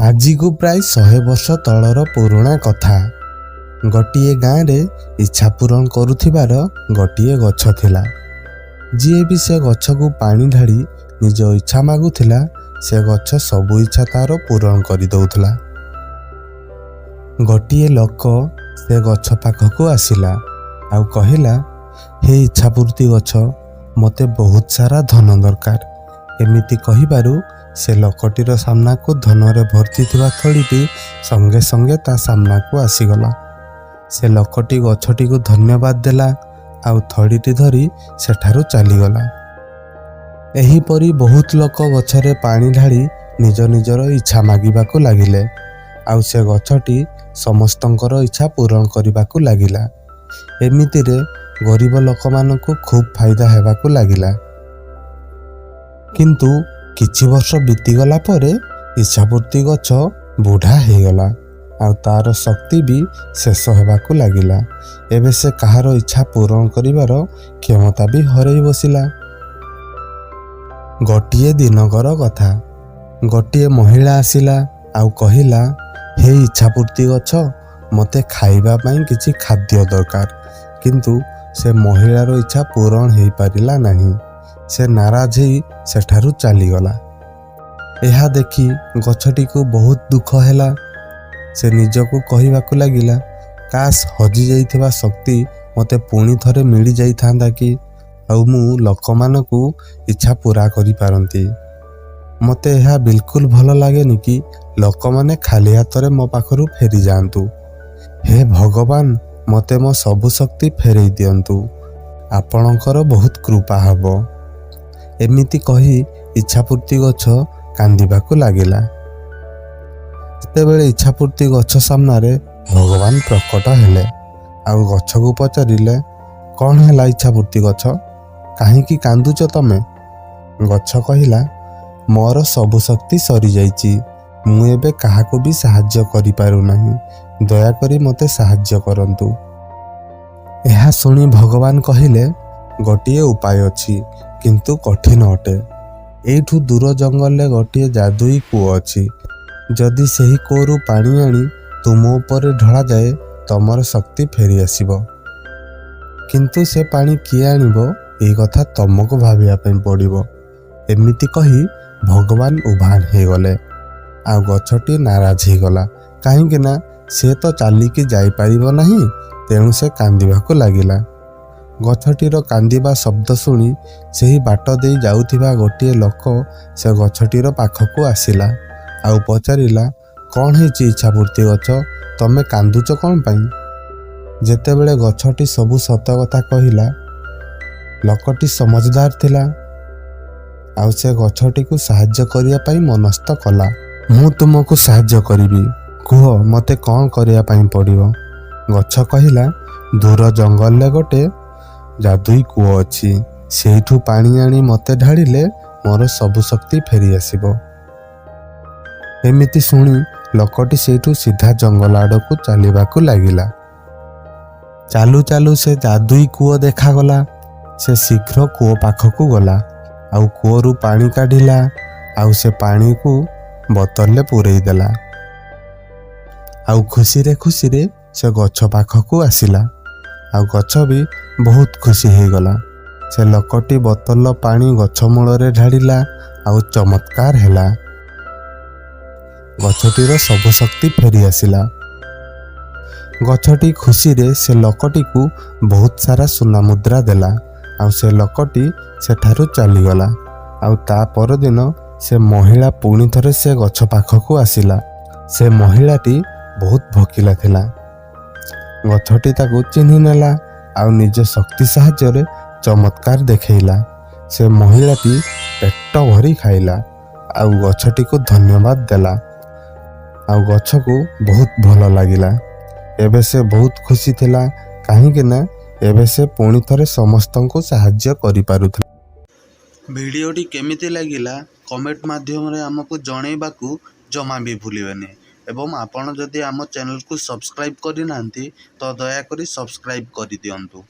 ଆଜିକୁ ପ୍ରାୟ 100 ବର୍ଷ ତଳର ପୁରୁଣା କଥା। ଗୋଟିଏ ଗାଁରେ ଇଚ୍ଛା ପୂରଣ କରୁଥିବାର ଗୋଟିଏ ଗଛ ଥିଲା। ଯିଏ ବି ସେ ଗଛକୁ ପାଣି ଢାଳି ନିଜ ଇଚ୍ଛା ମାଗୁଥିଲା, ସେ ଗଛ ସବୁ ଇଚ୍ଛା ତାର ପୂରଣ କରିଦେଉଥିଲା। ଗୋଟିଏ ଲୋକ ସେ ଗଛ ପାଖକୁ ଆସିଲା ଆଉ କହିଲା, "ହେ ଇଚ୍ଛାପୂର୍ତ୍ତି ଗଛ, ମୋତେ ବହୁତ ସାରା ଧନ ଦରକାର।" ଏମିତି କହିବାରୁ ସେ ଲୋକଟିର ସାମ୍ନାକୁ ଧନରେ ଭର୍ତ୍ତି ଥିବା ଥଳିଟି ସଙ୍ଗେ ସଙ୍ଗେ ତା ସାମ୍ନାକୁ ଆସିଗଲା। ସେ ଲୋକଟି ଗଛଟିକୁ ଧନ୍ୟବାଦ ଦେଲା ଆଉ ଥଳିଟି ଧରି ସେଠାରୁ ଚାଲିଗଲା। ଏହିପରି ବହୁତ ଲୋକ ଗଛରେ ପାଣି ଢାଳି ନିଜ ନିଜର ଇଚ୍ଛା ମାଗିବାକୁ ଲାଗିଲେ ଆଉ ସେ ଗଛଟି ସମସ୍ତଙ୍କର ଇଚ୍ଛା ପୂରଣ କରିବାକୁ ଲାଗିଲା। ଏମିତିରେ ଗରିବ ଲୋକମାନଙ୍କୁ ଖୁବ୍ ଫାଇଦା ହେବାକୁ ଲାଗିଲା। କିନ୍ତୁ କିଛି ବର୍ଷ ବିତିଗଲା ପରେ ଇଚ୍ଛାପୂର୍ତ୍ତି ଗଛ ବୁଢ଼ା ହେଇଗଲା ଆଉ ତାର ଶକ୍ତି ବି ଶେଷ ହେବାକୁ ଲାଗିଲା। ଏବେ ସେ କାହାର ଇଚ୍ଛା ପୂରଣ କରିବାର କ୍ଷମତା ବି ହରେଇ ବସିଲା। ଗୋଟିଏ ଦିନକର କଥା, ଗୋଟିଏ ମହିଳା ଆସିଲା ଆଉ କହିଲା, "ହେ ଇଚ୍ଛାପୂର୍ତ୍ତି ଗଛ, ମୋତେ ଖାଇବା ପାଇଁ କିଛି ଖାଦ୍ୟ ଦରକାର।" କିନ୍ତୁ ସେ ମହିଳାର ଇଚ୍ଛା ପୂରଣ ହେଇପାରିଲା ନାହିଁ। ସେ ନାରାଜ ହେଇ ସେଠାରୁ ଚାଲିଗଲା। ଏହା ଦେଖି ଗଛଟିକୁ ବହୁତ ଦୁଃଖ ହେଲା। ସେ ନିଜକୁ କହିବାକୁ ଲାଗିଲା, "କାଶ ହଜିଯାଇଥିବା ଶକ୍ତି ମୋତେ ପୁଣି ଥରେ ମିଳିଯାଇଥାନ୍ତା କି, ଆଉ ମୁଁ ଲୋକମାନଙ୍କୁ ଇଚ୍ଛା ପୂରା କରିପାରନ୍ତି। ମୋତେ ଏହା ବିଲକୁଲ ଭଲ ଲାଗେନି କି ଲୋକମାନେ ଖାଲି ହାତରେ ମୋ ପାଖରୁ ଫେରିଯାଆନ୍ତୁ। ହେ ଭଗବାନ, ମୋତେ ମୋ ସବୁ ଶକ୍ତି ଫେରେଇ ଦିଅନ୍ତୁ। ଆପଣଙ୍କର ବହୁତ କୃପା ହେବ।" ଏମିତି କହି ଇଚ୍ଛାପୂର୍ତ୍ତି ଗଛ କାନ୍ଦିବାକୁ ଲାଗିଲା। ସେତେବେଳେ ଇଚ୍ଛାପୂର୍ତ୍ତି ଗଛ ସାମ୍ନାରେ ଭଗବାନ ପ୍ରକଟ ହେଲେ ଆଉ ଗଛକୁ ପଚାରିଲେ, "କ'ଣ ହେଲା ଇଚ୍ଛାପୂର୍ତ୍ତି ଗଛ, କାହିଁକି କାନ୍ଦୁଛ ତମେ?" ଗଛ କହିଲା, "ମୋର ସବୁ ଶକ୍ତି ସରିଯାଇଛି। ମୁଁ ଏବେ କାହାକୁ ବି ସାହାଯ୍ୟ କରିପାରୁନାହିଁ। ଦୟାକରି ମୋତେ ସାହାଯ୍ୟ କରନ୍ତୁ।" ଏହା ଶୁଣି ଭଗବାନ କହିଲେ, "ଗୋଟିଏ ଉପାୟ ଅଛି, କିନ୍ତୁ କଠିନ ଅଟେ। ଏଇଠୁ ଦୂର ଜଙ୍ଗଲରେ ଗୋଟିଏ ଯାଦୁଇ କୂଅ ଅଛି। ଯଦି ସେହି କୂଅରୁ ପାଣି ଆଣି ତୁମ ଉପରେ ଢଳାଯାଏ, ତମର ଶକ୍ତି ଫେରିଆସିବ। କିନ୍ତୁ ସେ ପାଣି କିଏ ଆଣିବ, ଏଇ କଥା ତମକୁ ଭାବିବା ପାଇଁ ପଡ଼ିବ।" ଏମିତି କହି ଭଗବାନ ଉଭାନ ହେଇଗଲେ ଆଉ ଗଛଟି ନାରାଜ ହେଇଗଲା, କାହିଁକି ନା ସେ ତ ଚାଲିକି ଯାଇପାରିବ ନାହିଁ। ତେଣୁ ସେ କାନ୍ଦିବାକୁ ଲାଗିଲା। ଗଛଟିର କାନ୍ଦିବା ଶବ୍ଦ ଶୁଣି ସେହି ବାଟ ଦେଇ ଯାଉଥିବା ଗୋଟିଏ ଲୋକ ସେ ଗଛଟିର ପାଖକୁ ଆସିଲା ଆଉ ପଚାରିଲା, "କ'ଣ ହେଇଛି ଇଚ୍ଛାପୂର୍ତ୍ତି ଗଛ, ତମେ କାନ୍ଦୁଛ କ'ଣ ପାଇଁ?" ଯେତେବେଳେ ଗଛଟି ସବୁ ସତ କଥା କହିଲା, ଲୋକଟି ସମଜଦାର ଥିଲା ଆଉ ସେ ଗଛଟିକୁ ସାହାଯ୍ୟ କରିବା ପାଇଁ ମନସ୍ଥ କଲା। "ମୁଁ ତୁମକୁ ସାହାଯ୍ୟ କରିବି। କୁହ, ମୋତେ କ'ଣ କରିବା ପାଇଁ ପଡ଼ିବ?" ଗଛ କହିଲା, "ଦୂର ଜଙ୍ଗଲରେ ଗୋଟେ ଯାଦୁଇ କୂଅ ଅଛି। ସେଇଠୁ ପାଣି ଆଣି ମୋତେ ଢାଳିଲେ ମୋର ସବୁ ଶକ୍ତି ଫେରିଆସିବ।" ଏମିତି ଶୁଣି ଲୋକଟି ସେଇଠୁ ସିଧା ଜଙ୍ଗଲ ଆଡ଼କୁ ଚାଲିବାକୁ ଲାଗିଲା। ଚାଲୁ ଚାଲୁ ସେ ଯାଦୁଇ କୂଅ ଦେଖାଗଲା। ସେ ଶୀଘ୍ର କୂଅ ପାଖକୁ ଗଲା ଆଉ କୂଅରୁ ପାଣି କାଢ଼ିଲା ଆଉ ସେ ପାଣିକୁ ବୋତଲରେ ପୂରେଇ ଦେଲା ଆଉ ଖୁସିରେ ଖୁସିରେ ସେ ଗଛ ପାଖକୁ ଆସିଲା ଆଉ ଗଛ ବି ବହୁତ ଖୁସି ହେଇଗଲା। ସେ ଲୋକଟି ବୋତଲର ପାଣି ଗଛ ମୂଳରେ ଢାଳିଲା ଆଉ ଚମତ୍କାର ହେଲା। ଗଛଟିର ସବୁ ଶକ୍ତି ଫେରି ଆସିଲା। ଗଛଟି ଖୁସିରେ ସେ ଲୋକଟିକୁ ବହୁତ ସାରା ସୁନା ମୁଦ୍ରା ଦେଲା ଆଉ ସେ ଲୋକଟି ସେଠାରୁ ଚାଲିଗଲା। ଆଉ ତା ପରଦିନ ସେ ମହିଳା ପୁଣି ଥରେ ସେ ଗଛ ପାଖକୁ ଆସିଲା। ସେ ମହିଳାଟି ବହୁତ ଭୋକିଲା ଥିଲା। ଗଛଟି ତାକୁ ଚିହ୍ନି ନେଲା ଆଉ ନିଜ ଶକ୍ତି ସାହାଯ୍ୟରେ ଚମତ୍କାର ଦେଖେଇଲା। ସେ ମହିଳାଟି ପେଟ ଭରି ଖାଇଲା ଆଉ ଗଛଟିକୁ ଧନ୍ୟବାଦ ଦେଲା ଆଉ ଗଛକୁ ବହୁତ ଭଲ ଲାଗିଲା। ଏବେ ସେ ବହୁତ ଖୁସି ଥିଲା, କାହିଁକି ନା ଏବେ ସେ ପୁଣି ଥରେ ସମସ୍ତଙ୍କୁ ସାହାଯ୍ୟ କରିପାରୁଥିଲା। ଭିଡ଼ିଓଟି କେମିତି ଲାଗିଲା, କମେଣ୍ଟ ମାଧ୍ୟମରେ ଆମକୁ ଜଣେଇବାକୁ ଜମା ବି ଭୁଲିବେନି ଏବଂ ଆପଣ ଯଦି ଆମ ଚ୍ୟାନେଲକୁ ସବସ୍କ୍ରାଇବ୍ କରିନାହାନ୍ତି, ତ ଦୟାକରି ସବସ୍କ୍ରାଇବ୍ କରିଦିଅନ୍ତୁ।